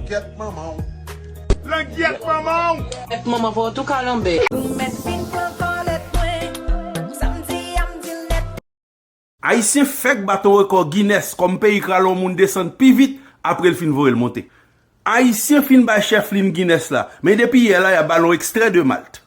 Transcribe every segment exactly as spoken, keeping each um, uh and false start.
Kèt manman w. Langyèt manman w. Kèt manman pa w tou kalanbè. Nou mèt fin pran kòlèt mwen. Sa m di a m di l nèt. Ayisyen fèk bat yon rekò Guinness kòm peyi k rale yon moun desann pi vit apre l fin voye l monte. Ayisyen fin bay chèf liy Guinness la, men depi yè la y ap ba l yon ekstrè de malt.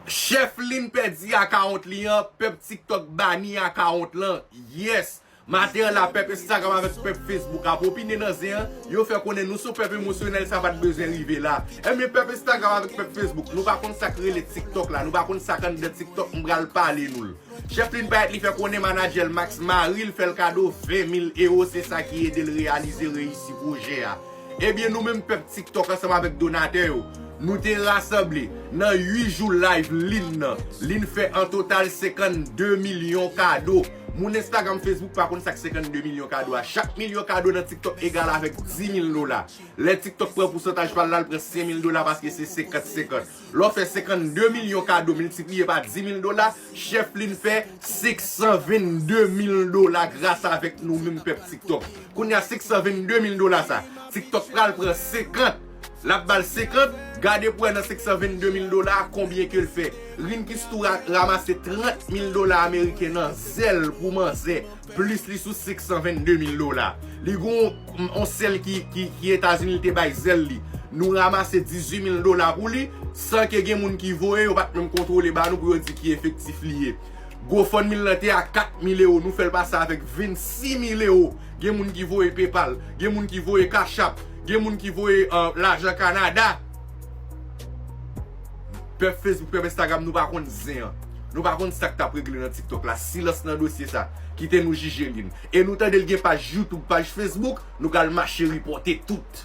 Chèf liy pèdi akawont li an, pèp TikTok bani akawont lan. Yes! Maten an la, pèp Instagram avèk pèp Facebook ap opine nan zen an, yo fè konnen nou se yon pèp emosyonèl, sa pa t bezwen rive la. Ebyen, pèp Instagram avèk pèp Facebook, nou pa konn sa k rele TikTok la, nou pa konn sa k anndan TikTok, m pral pale nou l. Chèf liy pa t li fè konnen manadjè l Max Marie l fè l kado ven mil ewo, se sa ki ede l reyalize reyisi pwojè a. Ebyen, nou menm pèp TikTok ansanm avèk donatè yo, nou te rasanble nan uit jou live liy nan. Liy fè an total senkannde milyon kado. Moun Instagram, Facebook pa konn sa k senkannde milyon kado a. Chak milyon kado nan TikTok egal avèk di mil dola. Lè TikTok pran pousantaj pa l la, l pran senk mil dola paske se senkant senkant. Lè w fè senkannde milyon kado miltipliye pa di mil dola, chèf liy fè senk san vennde mil dola gras avèk nou menm pèp TikTok. Kounye a senk san vennde mil dola sa, TikTok pral pran senkant. L ap ba l senkant, gade pou wè nan senk san vennde mil dola a konbyen ke l fè. Rinkis tou ra- ranmase trant mil dola ameriken nan zèl pou manzè, plis li sou senk san vennde mil dola. Li gen yon, yon sèl ki, ki, ki Etazini, li te bay zèl li. Nou ranmase dizuit mil dola pou li, san ke gen moun ki voye, yo pa t menm kontwole ba nou pou yo di ki efektif li ye. GoFundMe lan te a kat mil ewo, nou fè l pase avèk vennsis mil ewo. Gen moun ki voye PayPal, gen moun ki voye Cash App, gen moun ki voye uh, lajan Kanada. Pèp Facebook, pèp Instagram, nou pa konn zen an. Nou pa konn sa k t ap regle nan TikTok la. Silans nan dosye sa. Kite nou jije liy. E nou tande l gen paj YouTube, paj Facebook, nou pral mache ripòte tout.